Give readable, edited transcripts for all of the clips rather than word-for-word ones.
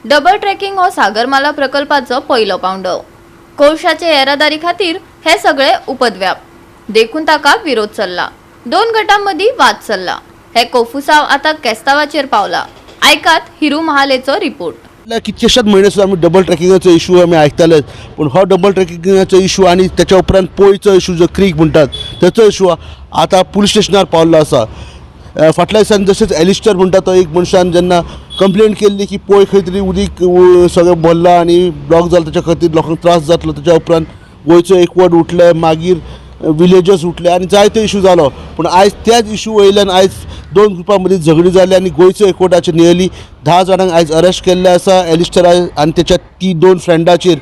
Double tracking हो सागरमाला प्रकल्पाचो पयलो पांवडो. कोळशाचे येरादारी खातीर हे सगळे उपद्व्याप, देखून ताका विरोध चल्ला. दोन गटां मदीं वाद चल्ला. हे कोफुसाव आतां केस्तावाचेर पावला. आयकात हिरू महालेचो रिपोर्ट. फाटल्या कितकेशाच म्हयने सुद्दां आमी डबल ट्रॅकिंगाचो इशू आमी आयकताले, पूण हो डबल ट्रॅकिंगाचो इशू आनी त्याच्या उपरांत पोयचो इशू जो क्रीक म्हणटात तेचो इशू आतां पुलीस स्टेशनार पावल्लो आसा. फाटल्या दिसान जशेंच एलिस्टर म्हणटा तो एक मनशान जेन्ना कंप्लेन केल्ली की पोय खंय तरी उदीक सगळें भरलां आनी ब्लॉक जाला, तेच्या खातीर लोकांक त्रास जातलो. तेच्या उपरांत गोंयचो एकवट उठले, मागीर विलेजर्स उठले आनी जायतो इशू जालो. पूण आयज त्याच इशू वयल्यान आयज दोन ग्रुपां मदीं झगडीं जाली आनी गोंयचो एकवटाचे नियरली 10 जाणांक आयज अरेस्ट केल्ले आसा. एलिस्टरा आनी तेच्या ती दोन फ्रेंडाचेर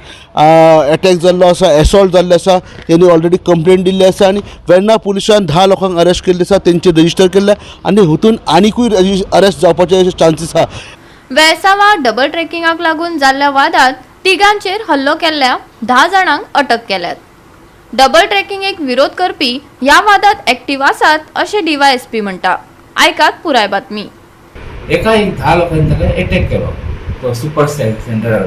एटॅक जाल्लो आसा, एसॉल्ट जाल्लो आसा. तेणी ऑलरेडी कंप्लेन दिल्ली आसा आनी वेर्णा पुलिसान 10 लोकांक अरेस्ट केल्ले आसा, तेंचेर रजिस्टर केल्ले आनी हितून आनिकूय अरेस्ट जावपाचे चान्सीस आसा. वेळसांवा डबल ट्रेकिंगाक लागून जाल्ल्या वादात तिगांचेर हल्लो केल्ल्या 10 जाणांक अटक केल्यात. डबल ट्रेकिंगेक विरोध करपी ह्या वादात एक्टीव आसात अशें डीवायएसपी म्हणटा. आयकात पुराय बातमी. एका एक 10 लोकांनी ताका एटॅक केलो तो सुपर सेंटरार.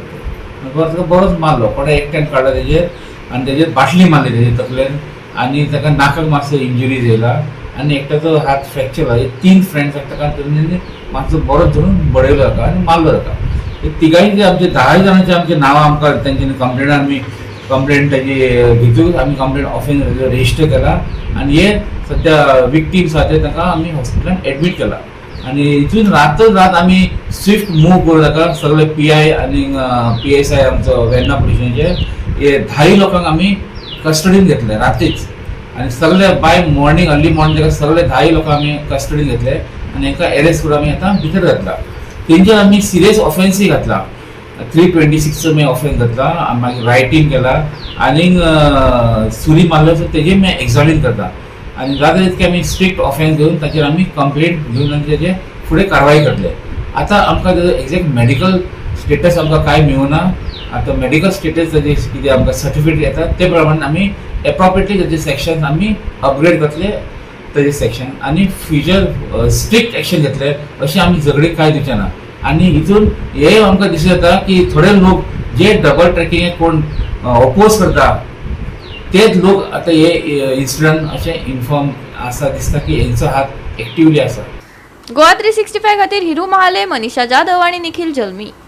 ताका बरोच मारलो. कोणें एकट्यान काडलो तेजेर आनी तेजेर बाटली मारली तेजे तकलेन आनी ताका नाकाक मातसो इंजुरीज येयला आनी एकट्याचो हात फ्रॅक्चर जाला. तीन फ्रेंड्साक ताका तेंच्यांनी मातसो बरोच धरून बडयलो ताका आनी मारलो ताका. ते तिगांय जे आमचे 10 जाणांचे आमचे नांवां आमकां तेंच्यांनी कंप्लेन, आमी कंप्लेंट ताजी घेतून आमी कंप्लेंट ऑफिस रजिस्टर केला आनी हे सद्या विक्टीम्स आहा ते ताका आमी हॉस्पिटलान एडमीट केला. आनी हितून रातच रात आमी स्विफ्ट मूव करून ताका सगळे पीआय आनी पीएसआय आमचो वेर्णा पुलिसांचे हे 10 लोकांक आमी कस्टडीन घेतले रातीच आनी सगळे बाय मॉर्निंग, अर्ली मॉर्निंग ताका सगळे 10 लोकांक आमी कस्टडीन घेतले आनी हांकां एरेस्ट करून आमी आतां भितर घातला. तेंचेर आमी सिरियस ऑफेन्सूय घातला. 326चो आमी ऑफेन्स घातला, मागीर रायटींग केला आनीक सुरी मारलो, सो तेजेर मागीर एग्जामीन करता आनी जाता तितके आमी स्ट्रिक्ट ऑफेन्स घेवन ताचेर आमी कंप्लेंट घेवन आनी तेजे फुडें कारवाय करतले. आतां आमकां तेजो एग्जॅक्ट मेडिकल स्टेटस आमकां कांय मेळुना. आतां मेडिकल स्टेटस ताजे कितें आमकां सर्टिफिकेट येता, ते प्रमाणे आमी एप्रोप्रिएटली ताजे सेक्शन आमी अपग्रेड करतले ताजे सेक्शन आनी फ्युचर स्ट्रिक्ट एक्शन घेतले. अशें आमी झगडीं कांय दिवचे ना. आनी हितून हे आमकां दिसून येता की थोडे लोक जे डबल ट्रॅकिंग कोण ओपोज करता, तेच लोक आतां हे इन्सिडंट अशें इन्फॉर्म आसा. दिसता की हेंचो हात एक्टिवली आसा. गोवा 365 खातीर हिरू महाले, मनीषा जाधव आणि निखिल जल्मी.